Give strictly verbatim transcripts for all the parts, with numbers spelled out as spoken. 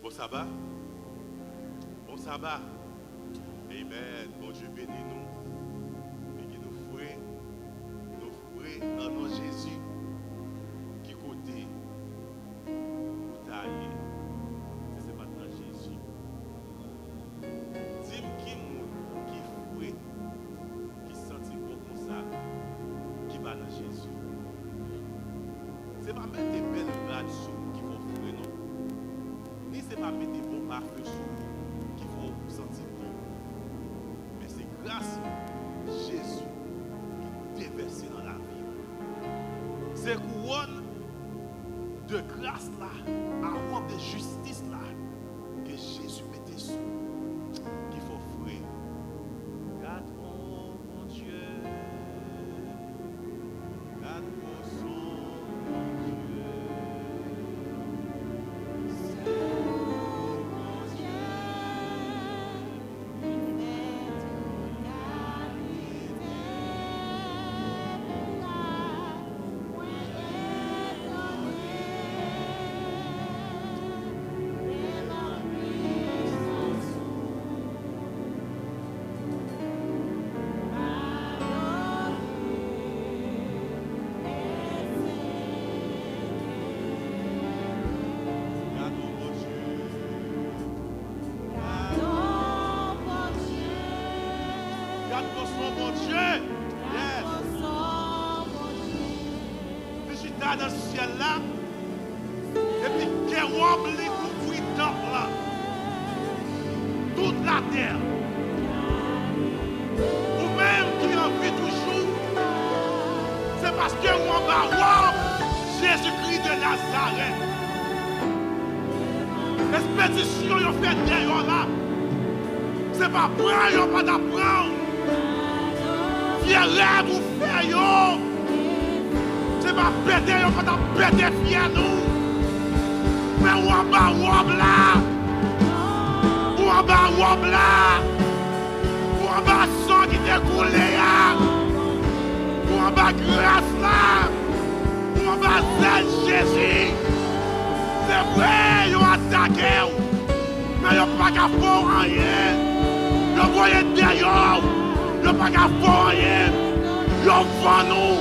Bon saba. Bon saba. Amen. Bondye beni nou. Beni nou fre. Nou fre nan non Jezi. Ki kote ou ta ye si se pa t nan Jezi? Di m ki moun ki fre, ki santi bon konsa, ki pa nan Jezi. Se pa mete bèl rad sou ou ki fè w fre non. Ni se pa mete bon pafen sou ou ki fè w santi bon. Men se gras Jezi ki devèse nan lavi ou. Se kouwòn de gras la, a wòb de jistis la ke Jezi mete sou ou ki fè w fre. Gad on Bondye. Gad on Bondye. Se ou Bondye. Gad on Bondye. Gad on Bondye. Gad on Bondye. Yes. Li chita nan syèl la. Epi kewòb li kouvri tanp lan. Tout latè. Ou menm ki an vi toujou, se paske ou anba wòb Jezikri de Nazarèt. Espedisyon yo fè dèyè la, se pa pran yo pa t ap pran w. Vye rèv ou fè yo, se pa pete yo pa t ap pete fyèl ou. Men ou anba wòb la. Ou anba wòb la. Ou anba san ki te koule a. Ou anba gras la. Ou anba zèl Jezi. Se vre, yo atake w. Men yo pa ka fè w anyen. Yo voye dèyè w. Yo pa ka fè w anyen. Yo vann ou.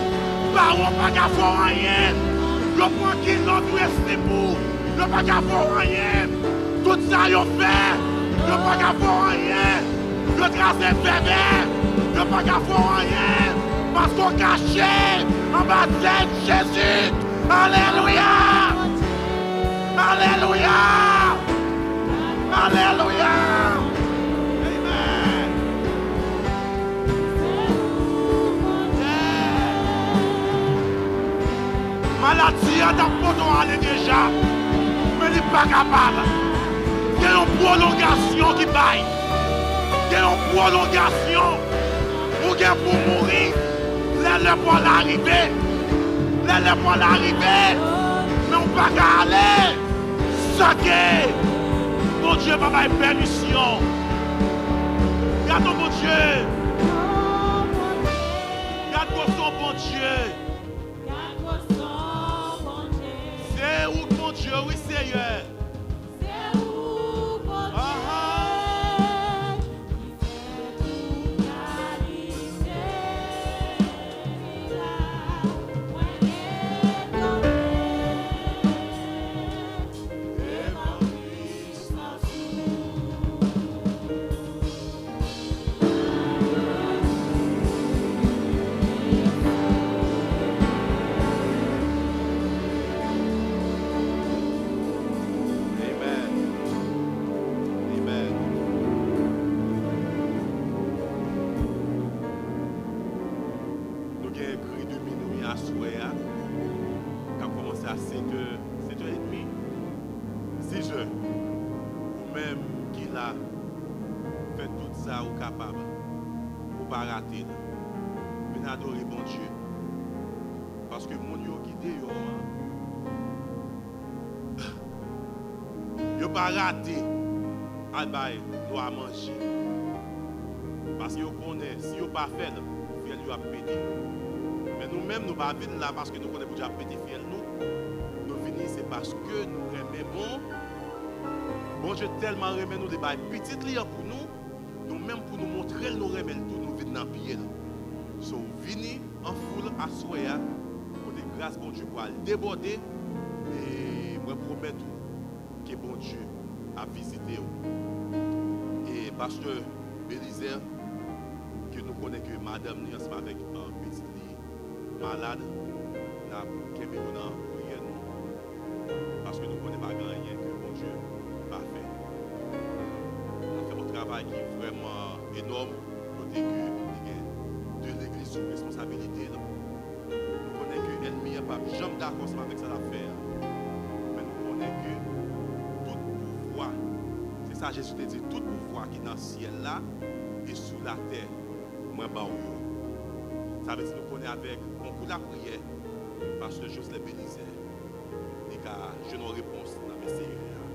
Bawon pa ka fè w anyen. Yo pran kilòt ou e slip ou. Yo pa ka fè w anyen. Tout sa yo fè, yo pa ka fè w anyen. Yo kraze vèvè, yo pa ka fè w anyen. Paske w kache anba zèl Jezi. Alelouya! Alelouya! Alelouya! Amen! Maladi a t ap pote w ale deja, men li pa kapab. Gen yon pwolongasyon ki bay. Gen yon pwolongasyon. Ou gen pou mouri lè lè pa w la rive. Lè lè pa w la rive, men ou pa ka ale san ke Bondye pa bay pèmisyon. Gad on Bondye. Gad gwo son Bondye. Se ou k Bondye, wi, Seyè. Se ou Bondye. Aha. Amen. Amen. Nou gen kri de minwi aswè a, k ap kòmanse a sèt è, sèt è edmi, sis è. Ou menm ki la, fè tout sa ou kapab pou w pa rate l. Vin adore Bondye. Paske moun yo ki deyò a, yo pa rate al bay lwa manje. Paske yo konnen, si yo pa fè l, fyèl yo ap pete. Men nou menm, nou pa vin la paske nou konnen Bondye ap pete fyèl nou. Nou vini, se paske nou renmen bon, Bondye tèlman renmen nou, li bay pitit li an pou nou, nou menm pou nou montre l nou renmen l tou, nou vin nan pye l. So, vini an foul aswè a, kote gras Bondye pral debòde, e mwen pwomèt ou ke Bondye ap vizite w. E pastè Belizaire, ke nou konnen ke madanm li ansanm avèk, uh, pitit li malad, n ap kenbe yo nan priyè nou, paske nou konnen pa gen anyen ke Bondye pa fè. N ap fè yon travay ki vrèman enòm, kote ke li gen de legliz sou responsabilite l. Nou konnen ke ènmi an p ap janm dakò ansanm avèk sa l ap fè a. Men nou konnen ke tout pouvwa, se sa Jezi te di, tout pouvwa ki nan syèl la e sou latè, mwen ba w yo. Sa vle di nou konnen avèk konkou lapriyè, pastè Jocelyn Belizaire, li ka jwenn yon repons nan men Seyè a.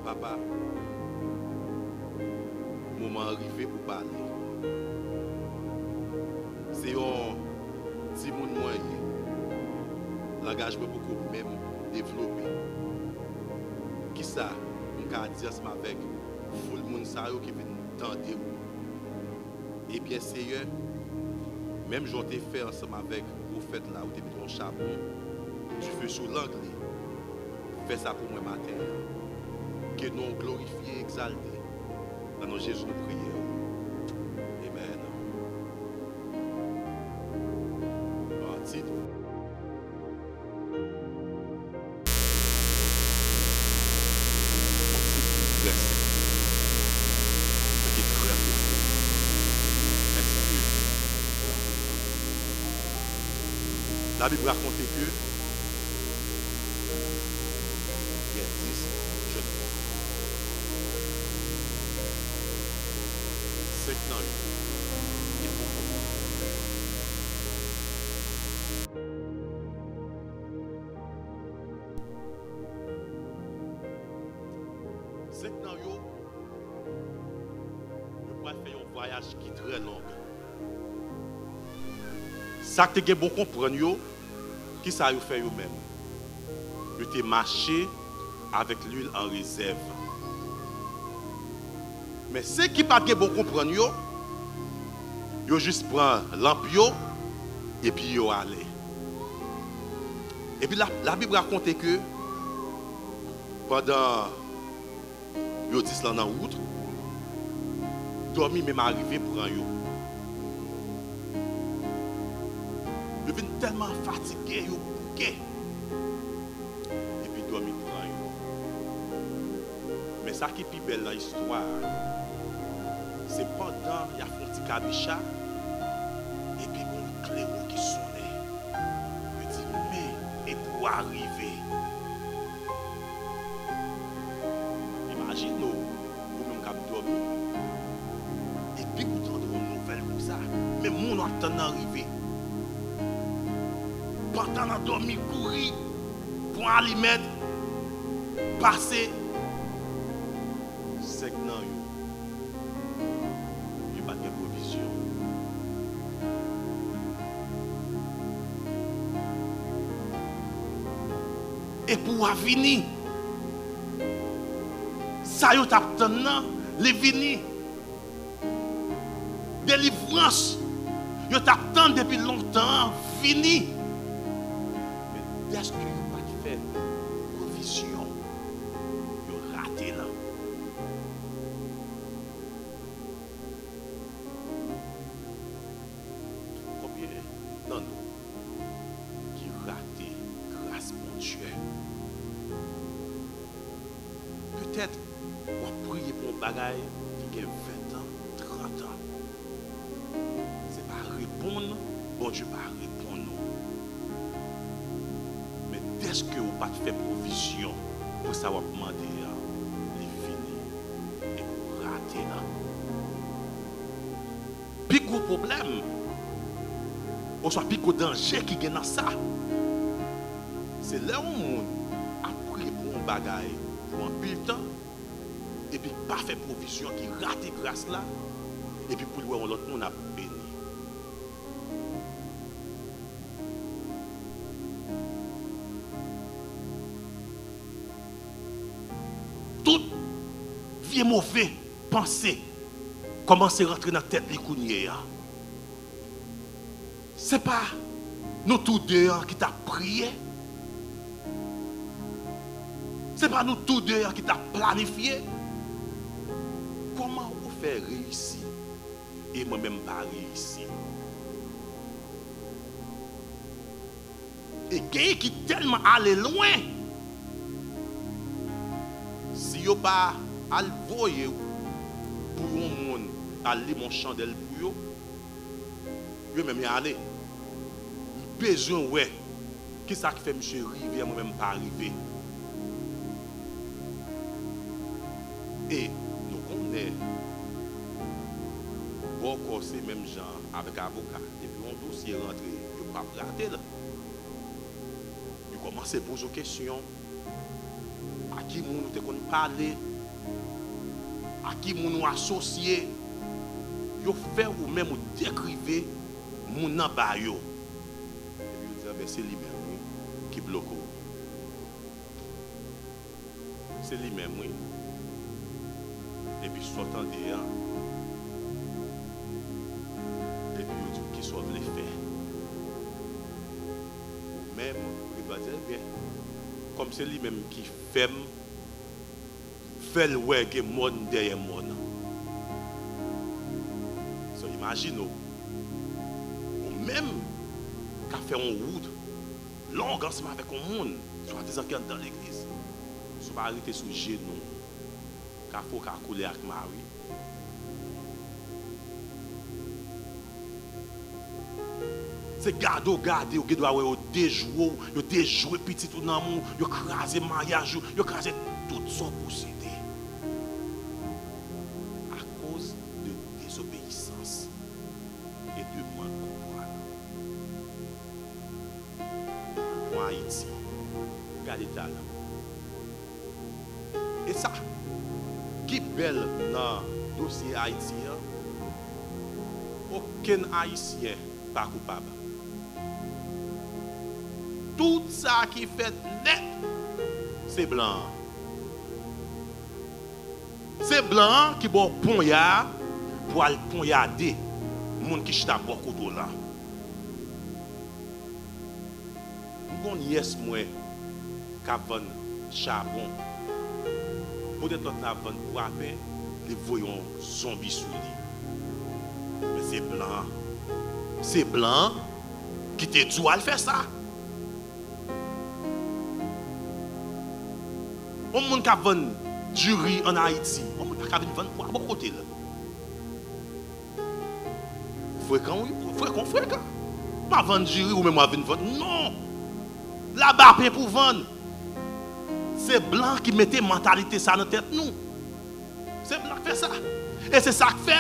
Papa, moman an rive pou pale. Se yon timoun mwen ye. Langaj mwen poko menm devlope. Kisa m ka di ansanm avèk foul moun sa yo ki vin tande w? Ebyen, Seyè, menm jan w te fè ansanm avèk pwofèt la, ou te met yon chapon, dife sou lang li. Fè sa pou mwen maten an. Ke non w glorifye, egzalte. Nan non Jezi nou priye w. Amèn. Yon tit. Yon tit ki trè senp, men ki trè pwofon. Èske Labib rakonte ke gen dis jèn fanm. Senk nan yo te poko mò. Senk nan yo, yo pral fè yon vwayaj ki trè long. Sa k te gen bon konprann yo, kisa yo fè yo menm? Yo te mache avèk lwil an rezèv. Men senk ki pa t gen bon konprann yo, yo jis pran lanp yo, epi yo ale. Epi la, Labib rakonte ke pandan yo dis lan nan wout, dòmi menm arive pran yo. Yo vin tèlman fatige, yo bouke. Epi dòmi pran yo. Men sa ki pi bèl nan istwa a, se pandan y ap fè yon ti kabicha, epi gon klewon ki sonnen. Yo di, men, e pou w arive. Imajine w, ou menm k ap dòmi, epi ou tande yon nouvèl konsa, men moun w ap tann nan rive. Pandan l ap dòmi, kouri, pran alimèt, pase. Senk nan yo, yo pa t gen pwovizyon. Epi w a vini. Sa yo t ap tann nan, li vini. Delivrans yo t ap tann depi lontan an vini. Men dèske yo pa t fè pwovizyon, yo rate l. Konbyen nan nou ki rate gras Bondye? Petèt w ap priye pou yon bagay ki gen ven tan, trant an. Se pa reponn, Bondye pa reponn ou. Men dèske ou pa t fè pwovizyon pou sa w ap mande a, li vini epi w rate l. Pi gwo pwoblèm, oswa pi gwo danje ki gen nan sa, se lè yon moun ap priye pou yon bagay pou anpil tan, epi pa fè pwovizyon, ki rate gras la, epi pou l wè yon lòt moun ap beni. tout vye move panse kòmanse rantre nan tèt li kounye a. Se pa nou tou de an ki t ap priye? Se pa nou tou de an ki t ap planifye? Kòman ou fè reyisi e mwen menm pa reyisi? E genyen ki tèlman ale lwen, si yo pa al voye w pou yon moun al limen yon chandèl pou yo, yo menm y ale. M bezwen wè kisa k fè misye rive an, mwen menm m pa rive. E nou konnen, bòkò se menm jan avèk avoka. Depi yon dosye rantre, yo p ap rate l. Yo kòmanse poze w kesyon. A ki moun ou te konn pale? A ki moun ou asosye? Yo fè ou menm ou dekrive moun nan ba yo. Epi yo di, anben, se li menm, wi, ki bloke w. Se li menm, wi. Epi sa w tande a, epi yo di w kisa w vle fè. Ou menm, ou gen dwa di, ebyen, kòm se li menm ki fè m, fè l wè gen mòn dèyè mòn. So, imajine w, ou menm k ap fè yon wout long ansanm avèk yon moun, swadizan ki anndan legliz. Si w pa rete sou jenou w, kafou ka koule ak mari. Se gade w gade, ou gen dwa wè yo dejwe w, yo dejwe pitit ou nan men w, yo kraze maryaj ou, yo kraze tout sa w posede. Akoz de dezobeyisans e de mank konprann. Pran Ayiti. Gade talan. E sa ki bèl nan dosye Ayiti an, okenn Ayisyen pa koupab. Tout sa ki fèt nèt, se blan an. Se blan an ki ba w ponya a pou al ponyade moun ki chita bò kote w lan. M gon nyès mwen k ap vann chabon. Poutèt lòt la ap vann pwa pen, li voye yon zonbi sou li. Men se blan an. Se blan an ki te di w al fè sa. Yon moun k ap vann diri ann Ayiti, yon moun pa ka vin vann pwa bò kote l. Frekan, wi, frekan, frekan. M ap vann diri, ou menm w ap vin vann. Non! Laba pen pou vann. Se blan ki mete mantalite sa nan tèt nou. Se blan k fè sa. E se sa k fè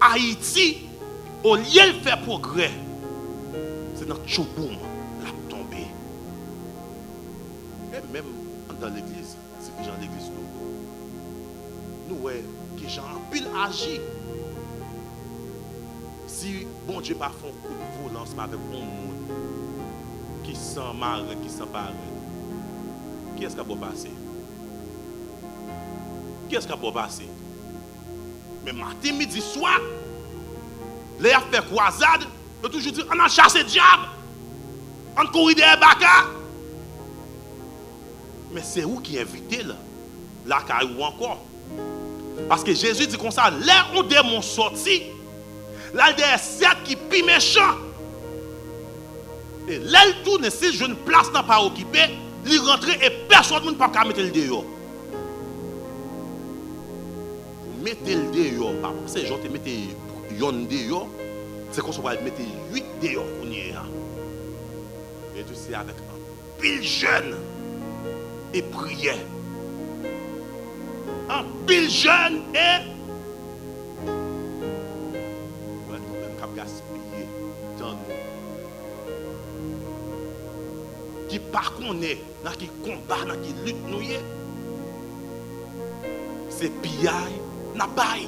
Ayiti, olye l fè pwogrè, se nan tchouboum l ap tonbe. E menm anndan legliz, dirijan legliz nou, nou wè kijan anpil aji. Si Bondye pa fè yon kout volan ansanm avèk yon moun ki san marèn, ki san parenn, kiyès k ap bò pase? Kiyès k ap bò pase? Men maten, midi, swa, lè y ap fè kwazad, yo toujou di, ann al chase dyab! Ann kouri dèyè baka! Men se ou ki envite l lakay ou ankò. Paske Jezi di konsa, lè yon demon sòti, l al dèyè sèk ki pi mechan. E lè l tounen, si l jwenn plas nan pa okipe, li rantre e pèsonn moun p ap ka mete l deyò. Pou mete l deyò, pa panse jan w te mete yonn deyò, se konsa w pral mete uit deyò kounye a. Jezi di se avèk anpil jèn e priyè. Anpil jèn e, wè, nou menm k ap gaspiye tan nou, ki pa konnen nan ki konba, nan ki lit nou ye. Se piyay n ap bay.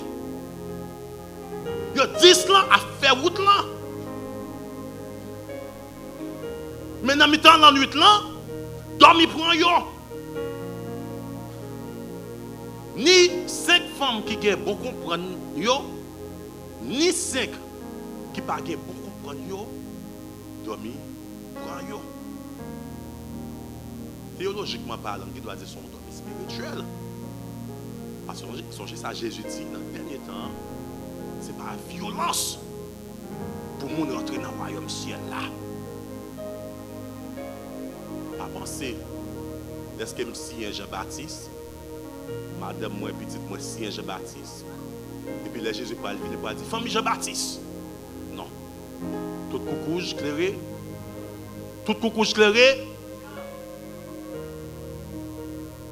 Yo dis lan ap fè wout lan. Men nan mitan lannwit lan, dòmi pran yo. fanm ki gen bon konprann yo, ni senk ki pa gen bon konprann yo, dòmi pran yo. Teyolojikman palan, m gen dwa di se yon dòmi espirityèl. Paske sonje, sonje sa Jezi di nan dènye tan an, se pa vyolans pou moun rantre nan wayòm syèl la. Pa panse, dèske m siyen Jan Batis, madanm mwen, pitit mwen siyen Jan Batis. Epi lè Jezi pral vini, pral di, fanmi Jan Batis. Non. Tout koukouj klere. Tout koukouj klere.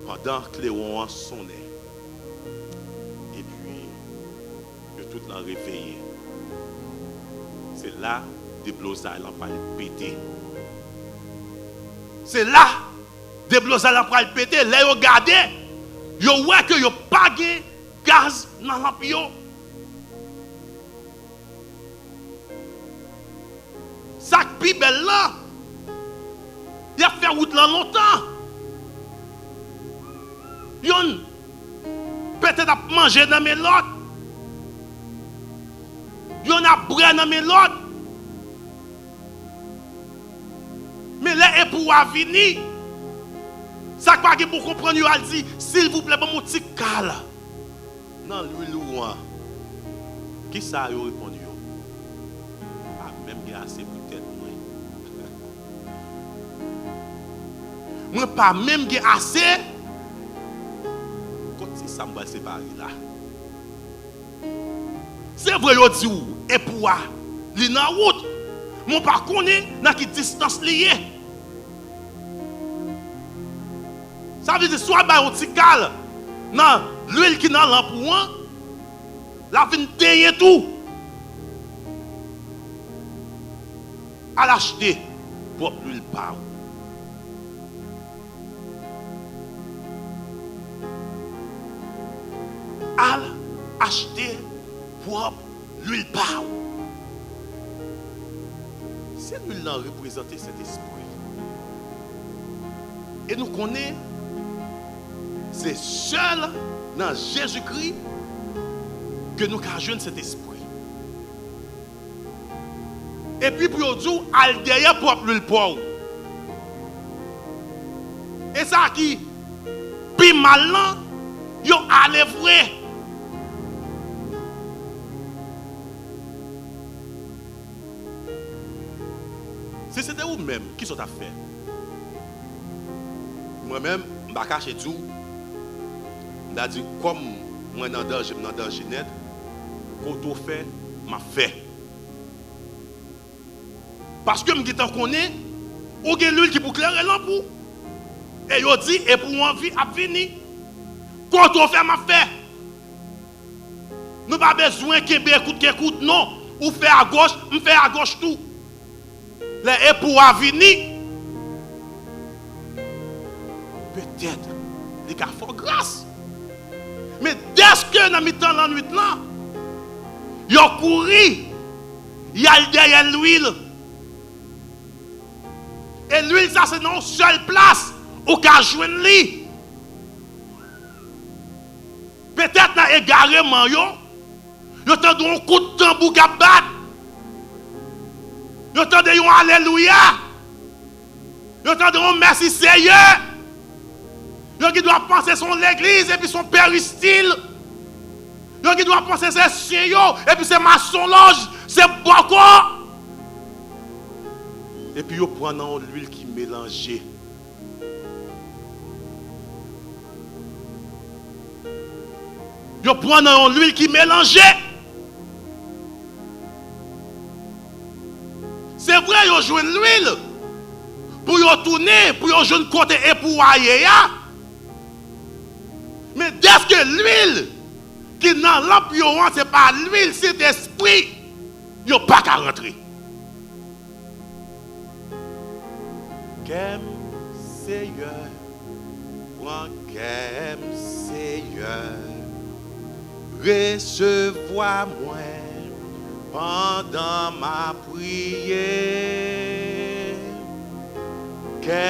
Pandan klewon an sonnen. Epi, yo tout lan reveye. Se la deblozay lan pral pete. Se la deblozay lan pral pete. Lè yo gade, yo wè ke yo pa gen gaz nan lanp yo. Sa k pi bèl lan, y ap fè wout lan lontan. Yonn petèt ap manje nan men lòt. Yonn ap bwè nan men lòt. Men lè epou a vini, sa k pa gen bon konprann yo al di, silvouplè, ban m yon ti kal nan lwil ou an. Kisa yo reponn yo? M pa menm gen ase pou tèt mwen. Mwen pa menm gen ase. Kot ti sa m pral separe la. Se vre yo di w epou a, li nan wout, men w pa konnen nan ki distans li ye. Sa vle di, si w al bay yon ti kal nan lwil ki nan lanp ou an, l ap vin tenyen tou. Al achte pwòp lwil pa w. Al achte pwòp lwil pa w. Se lwil lan reprezante Sentespri. E nou konnen se sèl nan Jezikri ke nou ka jwenn Sentespri. Epi pou yo di w al dèyè pwòp lwil pa w. E sa ki pi mal lan, yo ale vre. Si se te ou menm, kisa w t ap fè? Mwen menm, m pa kache di w, m ta di, kòm mwen nan danje, m nan danje nèt, kote w fè, m ap fè. Paske m gentan konnen, ou gen lwil ki pou klere lanp ou. E yo di, epou an vi-, ap vini. Kote w fè, m ap fè. Nou pa bezwen kenbe kout ke kout, non. Ou fè agòch, m fè agòch tou. Lè epou a vini, petèt, li ka fè w gras. Men dèske nan mitan lannwit lan, yo kouri, y al dèyè lwil. E lwil sa, se nan yon sèl plas ou ka jwenn li. Petèt nan egareman yo, yo tande yon kout tanbou k ap bat. Yo tande yon alelouya. Yo tande yon mèsi Seyè. Yo gen dwa panse se yon legliz epi se yon peristil. Yo gen dwa panse se syen yo epi se masonlòj, se bòkò. Epi yo pran nan yon lwil ki melanje. Yo pran nan yon lwil ki melanje. Se vre, yo jwenn lwil pou yo tounen, pou yo jwenn kote epou a ye a. Men dèske lwil ki nan lanp yo an, se pa lwil Sentespri, yo pa ka rantre. Kè m, Seyè, pran kè m, Seyè, resevwa mwen pandan m ap priye. Kè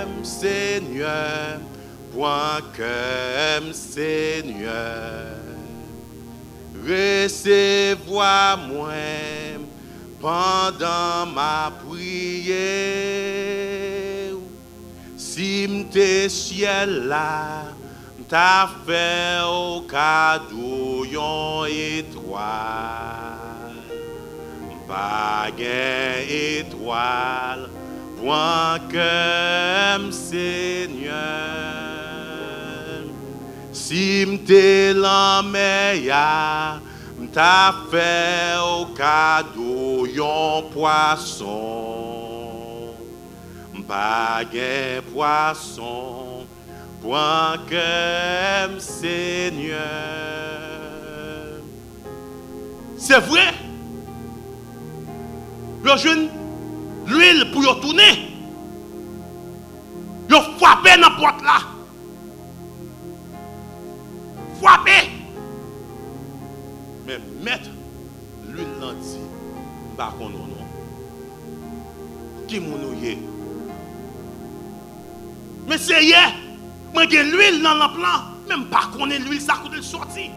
m, Senyè, Pran kè m, Senyè, resevwa mwen pandan m ap priye w. Si m te syèl la, m ta fè w kado yon etwal. M pa gen etwal, pran kè m, Senyè. Si m te lanmè a, m ta fè w kado yon pwason. M pa gen pwason, pran kè m, Senyè. Se vre, yo jwenn lwil pou yo tounen. Yo frape nan pòt la. Frape! Men mèt lwil lan di, "M pa konnen w non. Ki moun ou ye?" Men Seyè, mwen gen lwil nan lanp lan, men m pa konnen lwil sa kote l soti.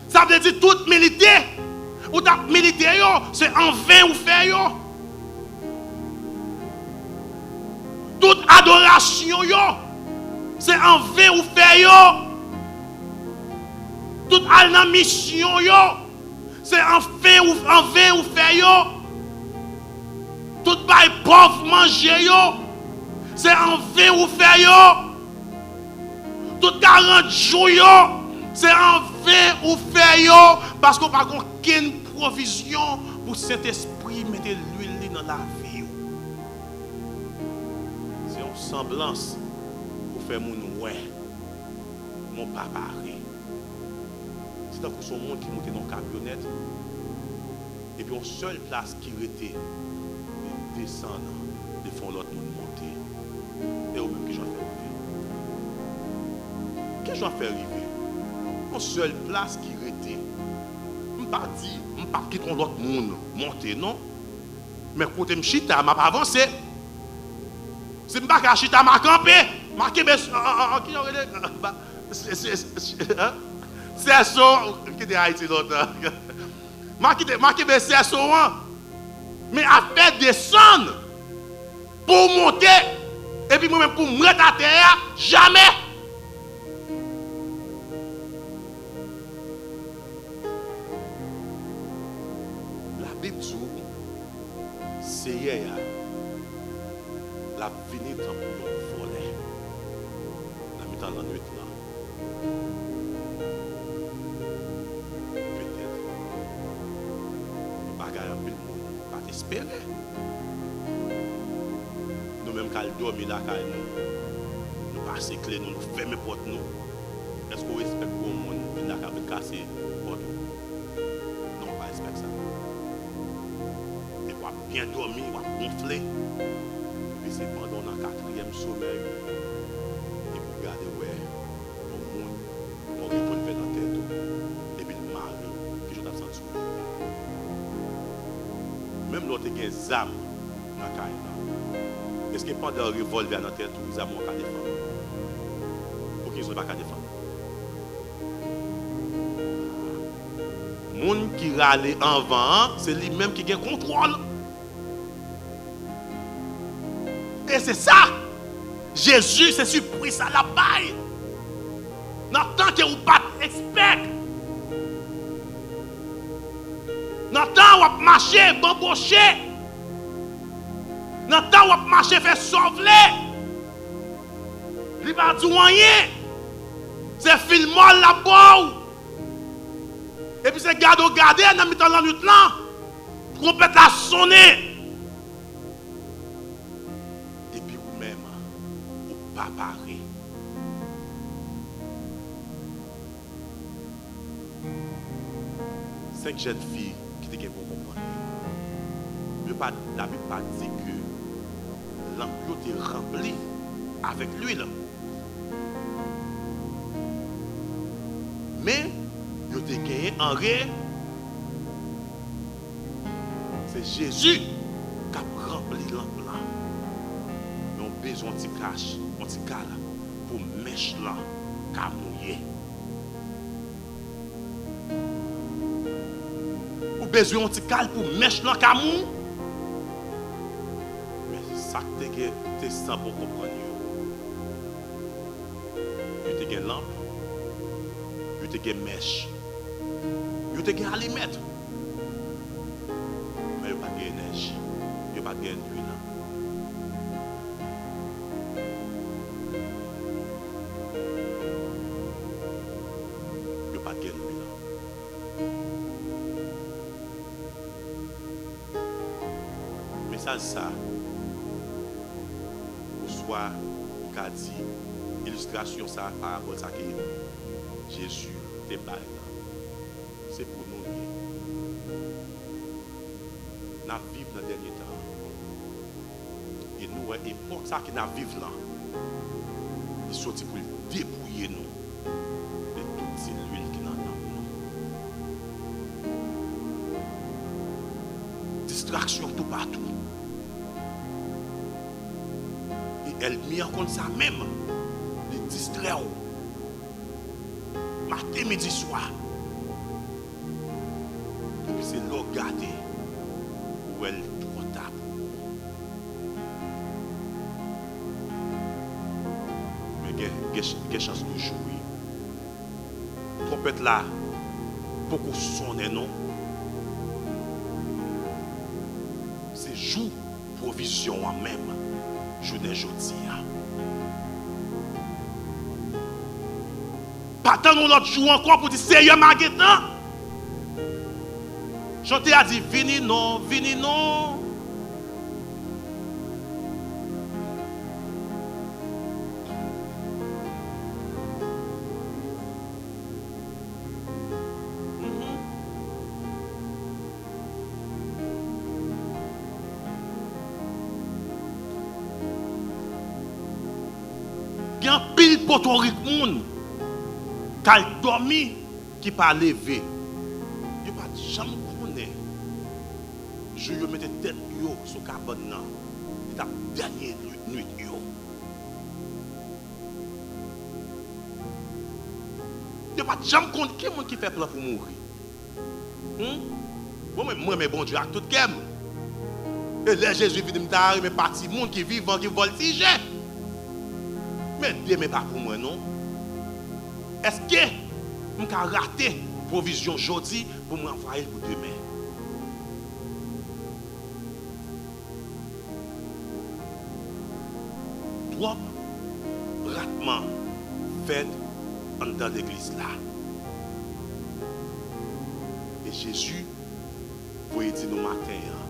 Sa vle di tout milite ou t ap milite yo, se anven ou fè yo. Tout adorasyon yo, se anven ou fè yo. Tout al nan misyon yo, se anven ou, anven ou fè yo. Tout bay pòv manje yo, se anven ou fè yo. Tout karant jou yo, se anven ou fè yo, paske w pa gen okenn pwovizyon pou Sentespri mete lwil li nan lavi w. Se yon sanblans pou fè moun wè, men w pa pare. Se tankou se yon moun ki moute nan yon kamyonèt, epi yon sèl plas ki rete, li desann, li fè yon lòt moun monte. E ou menm, kijan w ap fè rive? Kijan w ap fè rive? Yon sèl plas ki rete. M pa di m p ap kite yon lòt moun monte, non. Men kote m chita, m ap avanse. Si m pa ka chita, m a kanpe. M a kenbe, an, an, an, kijan w rele? Ba, se, se, se, an? Sèso, m kite Ayiti lontan. M a kite, m a kenbe sèso an. Men afè desann pou w monte, epi mwen menm pou m ret atè a, jamè. Labib di w, Seyè a, l ap vini tankou yon vòlè nan mitan lannwit lan. Petèt, yon bagay anpil moun pa t espere. Nou menm k al dòmi lakay nou, nou pase kle nou, nou fèmen pòt nou. Èske w espere pou yon moun vin lakay ou vin kase pòt ou? Non, w pa espere sa. Epi w ap byen dòmi, w ap wonfle. Epi se pandan w nan katriyèm somèy ou, epi w gade w wè yon moun, yon revòlvè nan tèt ou, epi l mare w, kijan w t ap santi w? Menm lè w te gen zam nan kay lan, èske pandan revòlvè a nan tèt ou, zam ou an ka defann ou? Poukisa l pa ka defann ou? Moun ki rale anvan an, se li menm ki gen kontwòl. E se sa, Jezi, se sipriz sa l ap bay. Nan tan ke ou pa t ekspèk. Nan tan w ap mache banboche. Nan tan w ap mache fè sa w vle. Li pa di w anyen. Se fil mòl l ap ba w. Epi se gade w gade nan mitan lannwit lan. Twonpèt la sonnen. Epi ou menm, ou pa pare. Senk jèn fi ki te gen bon konprann yo. Yo pa, Labib pa di ke lanp yo te ranpli avèk lwil. Men, yo te genyen anre, se Jezi k ap ranpli lanp lan. Men yon Bezwen yon ti kach, yon ti kal pou mèch lan ka mouye. Ou bezwen yon ti kal pou mèch lan ka mou. Men sa k te gen te san pou konprann yo. Yo te gen lanp, yo te gen mèch, yo te gen alimèt. Men yo pa t gen enèji, yo pa t gen lwil. Yo pa t gen lwil. Mesaj sa, oswa ou ka di ilistrasyon sa, parabòl sa ke Jezi te bay la, se pou nou li ye. N ap viv nan dènye tan an. E nou wè epòk sa ke n ap viv lan, li soti pou l depouye nou de tout ti lwil ki nan nanm nou. Distraksyon toupatou. E ènmi an konn sa menm, li distrè w. Maten, midi, swa. Epi se lè w gade, ou wè l twò ta pou ou. Men gen, gen, gen chans nou jwi. Twonpèt la poko sonnen non. Se jou pwovizyon an menm, jounen jodi a. Pa tann yon lòt jou ankò pou di, Seyè, m a gentan. Chante a di, vini non, vini non. Mhm. Gen anpil potorik moun k al dòmi ki pa leve. Yo pa t janm konnen jou yo mete tèt yo sou kabann nan, li t ap dènye nwit, nwit yo. Yo pa t janm konn ki moun ki fè plan pou mouri. Hmm? Bon, mwen, mwen renmen Bondye ak tout kè m. E lè Jezi vini, m ta renmen pa timoun ki vivan, ki vòltije. Men demen pa pou mwen, non. Èske m ka rate pwovizyon jodi pou m ranvwaye l pou demen? Twòp ratman fèt anndan legliz la. E Jezi voye di nou maten an,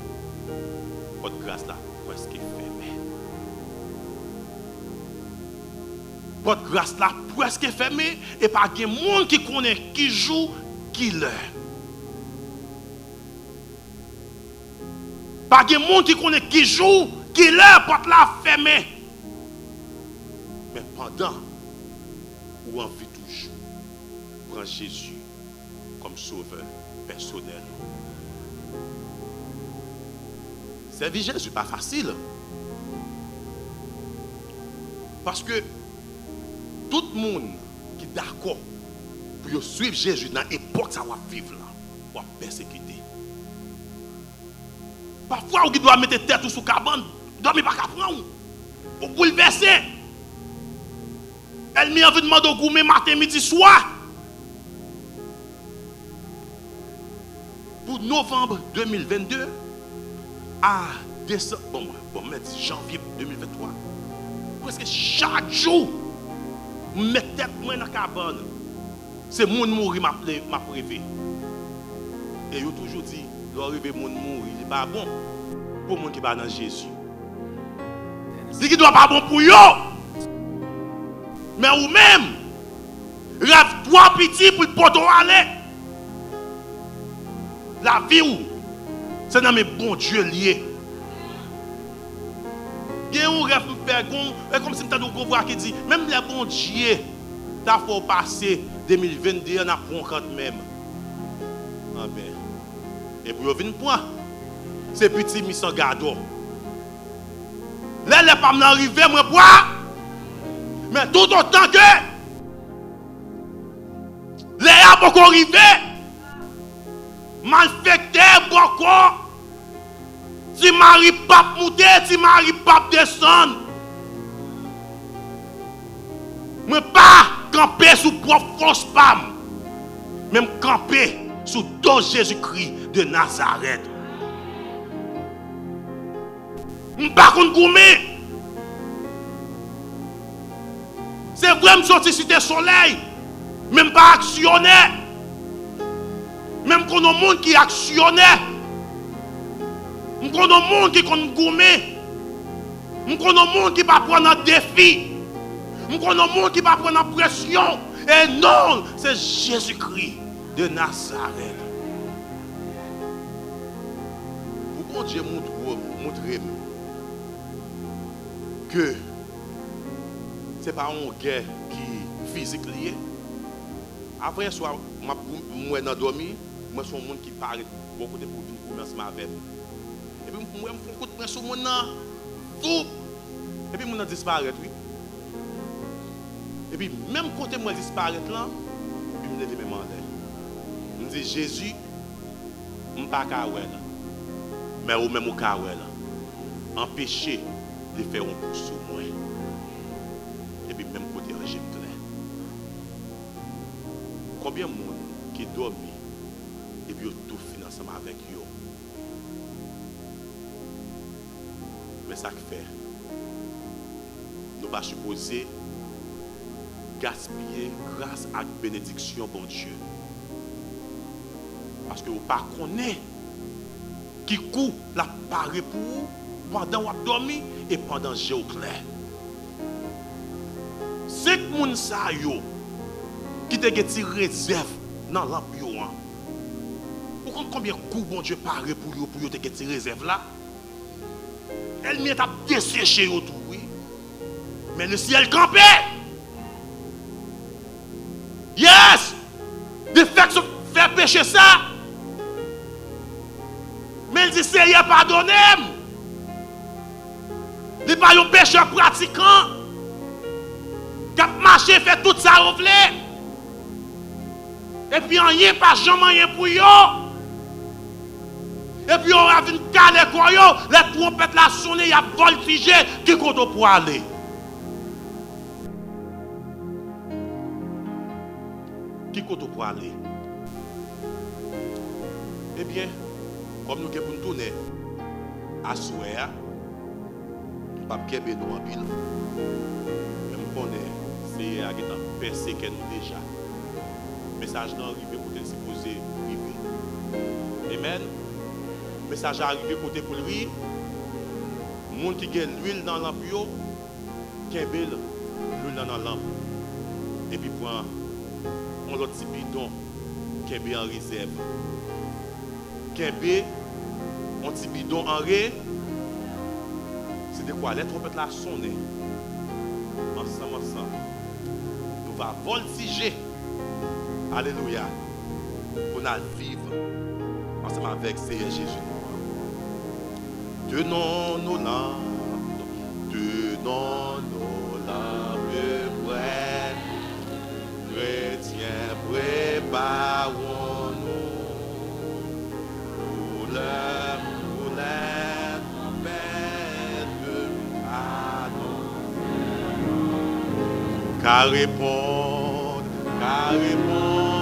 pòt gras la prèske fèmen. Pòt gras la prèske fèmen e pa gen moun ki konnen ki jou, ki lè. Pa gen moun ki konnen ki jou, ki lè pòt la ap fèmen. Men pandan ou anvi toujou, pran Jezi kòm sovè pèsonèl ou. Sèvi Jezi pa fasil. Paske tout moun ki dakò pou yo swiv Jezi nan epòk sa w ap viv lan, w ap pèsekite. Pafwa ou gen dwa mete tèt ou sou kabann, dòmi pa ka pran w. Ou boulvèse. Ènmi an vin mande w goumen maten, midi, swa. Pou novanm de mil vennde a desanm, bon, bon, m di janvye de mil venntwa, prèske chak jou, m met tèt mwen nan kabann. Se moun mouri m ap le-, m ap reve. E yo toujou di, lè w reve moun mouri, li pa bon pou moun ki pa nan Jezi. Li gen dwa pa bon pou yo. Men ou menm, rèv twò piti pou l pote w ale. Lavi w, se nan men Bondye l ye. Gen yon rèv m fè, gon, e kòmsi m tande yon gwo vwa ki di, menm lè Bondye ta fè w pase de mil vennde an, n ap pran w kantmenm. Anben, e pou yo vin pran, se piti mi san gadò. Lè lè pa m nan rive, mwen pwa. Men toutotan ke lè a poko rive, malfektè, bòkò, Ti Mari p ap moute, Ti Mari p ap desann. Mwen pa kanpe sou pwòp fòs pa m, men m kanpe sou do Jezikri de Nazarèt. M pa konn goumen. Se vre, m soti Site Solèy, men m pa aksyonè. Men m konn yon moun ki aksyonè. M konn yon moun ki konn goumen. M konn yon moun ki pa pran nan defi. M konn yon moun ki pa pran nan presyon. E non, se Jezikri de Nazarèt. Pou Bondye moutre, moutre m ke se pa yon gè ki fizik li ye. Avanyè swa, m ap, m wè nan dòmi, m wè se yon moun ki parèt bò kote pou vin goumen ansanm avè m. Epi m wè m fè yon kout pwen sou moun nan, voup! Epi moun nan disparèt, wi. Epi menm kote m wè l disparèt lan, epi m leve men m anlè. M di, Jezi, m pa ka wè l, men ou menm ou ka wè l. Anpeche li fè yon kou sou mwen. Epi menm kote an je m klè. Konbyen moun ki dòmi epi yo tou fin ansanm avèk yo? Men sa k fè nou pa sipoze gaspiye gras ak benediksyon Bondye. Paske ou pa konnen ki kou l ap pare pou ou pandan w ap dòmi e pandan je w klè. Senk moun sa yo ki te gen ti rezèv nan lanp yo an, ou konn konbyen kou Bondye pare pou yo, pou yo te gen ti rezèv la? Ènmi an t ap deseche yo tou, wi. Men lesyèl kanpe. Yes! Li fèk sot fè peche sa. Men l di, Seyè, padone m. Li pa yon pechè pratikan k ap mache fè tout sa yo vle. Epi anyen pa janm anyen pou yo. Epi yo a vin kale kò yo, lè twonpèt la sonnen, y ap vòltije, ki kote w pwale? Ki kote w pwale? Ebyen, kòm nou gen pou n tounen aswè a, m p ap kenbe nou anpil, men m konnen Seyè a gentan pèse kè nou deja. Mesaj lan rive kote l sipoze rive. Amèn. Mesaj la rive kote pou l ri. Moun ki gen lwil nan lanp yo, kenbe l, lwil lan nan lanp, epi pran yon lòt ti bidon, kenbe an rezèv. Kenbe yon ti bidon an re-, se dekwa lè twonpèt la sonnen, ansanm, ansanm, nou va vòltije. Alelouya. Pou n al viv ansanm avèk Seyè Jezi nou an. Tenons nos lampes, tenons nos lampes prêtes. Chrétiens, préparons-nous pour le, pour les trompette anonse. Ka reponn, ka reponn.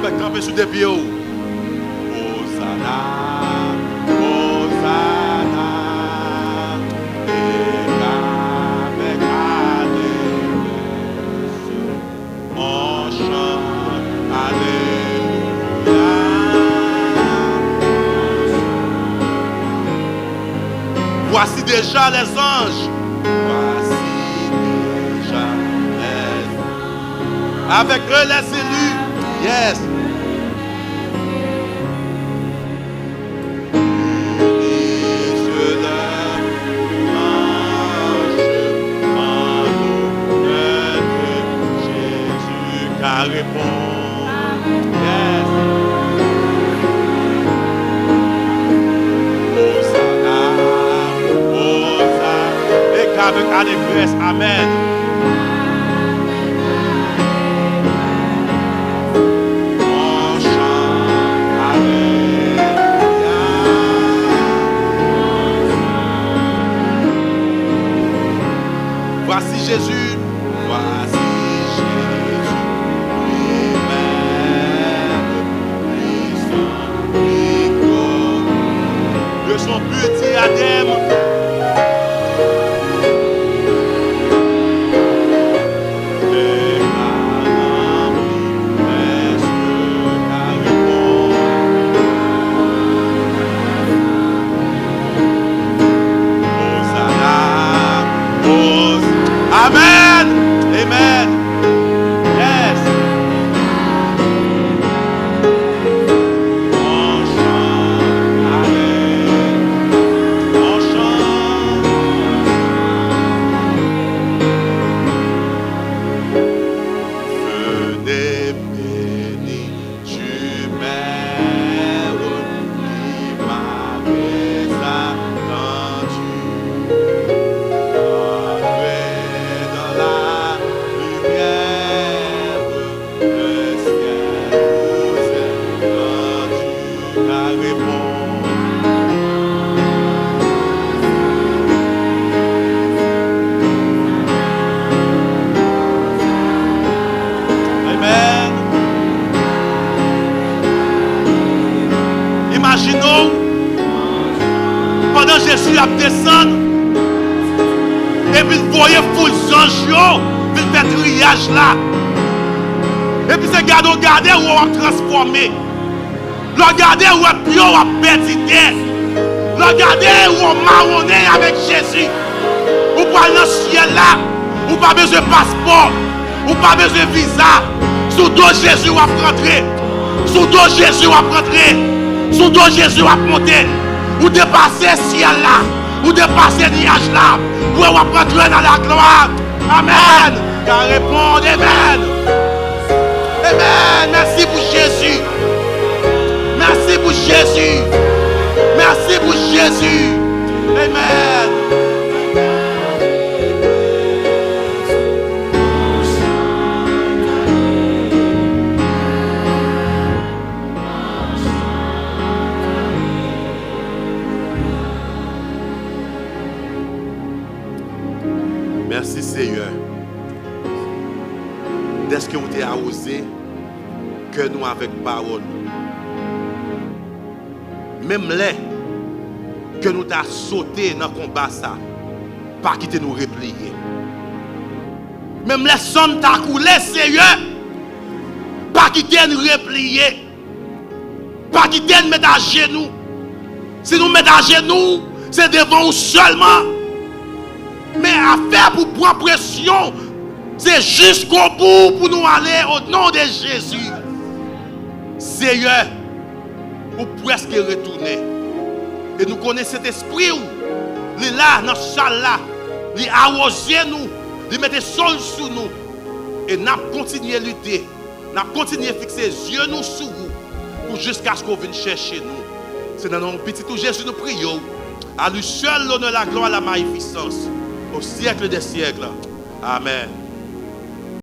Fè kanpe sou de pye w. Osana, Osana, e avèk adorasion. On chante Alléluia. Voici déjà les anges. Voici déjà les anges. Avec eux les élus. Yes. Ka reponn. Yes. Osana, Alegrès. Amèn. On chante, aleluya. Voici Jésus, voici Jésus, lui-même, puissant, lui grand. Le son petit Adem. Amen. Amen. Yes. On chante, amen. On chante. Venez bénir du Père qui m'avait attendu. Entrez dans la lumière, le ciel vous est tendu. Ka reponn. Amen. Imajine w, pandan Jezi ap desann, epi l voye foul zanj yo vin fè triyaj la. Epi se gade w gade, w ap transfòme. Lè w gade, w wè pye w ap pèdi tè. Lè w gade, w mawonnen avèk Jezi. Ou pral nan syèl la. Ou pa bezwen paspò. Ou pa bezwen viza. Sou do Jezi w ap rantre. Sou do Jezi w ap rantre. Sou do Jezi w ap monte. Ou depase syèl la. Ou depase nyaj la. Ou wè w ap rantre nan laglwa. Amèn. Ka reponn, amèn. Amèn. Mèsi pou Jezi. Mèsi pou Jezi. Mèsi pou Jezi. Amèn. Mèsi, Seyè, dèske ou te awoze kè nou avèk pawòl ou. Menm lè ke nou ta sote nan konba sa, pa kite nou repliye. Menm lè san n ta koule, Seyè, pa kite n repliye. Pa kite n met ajenou. Si nou met ajenou, se devan ou sèlman. Men afè pou pran presyon, se jiskobou pou nou ale, o non de Jezi. Seyè, ou prèske retounen. E nou konnen Sentespri w, li la nan sal la, li awoze nou, li mete son l sou nou. E n ap kontinye lite, n ap kontinye fikse zye nou sou ou, pou jiskaske w vin chèche nou. Se nan non pitit ou Jezi nou priye w. À lui seul l'honneur, la gloire, la magnificence, au siècle des siècles. Amèn.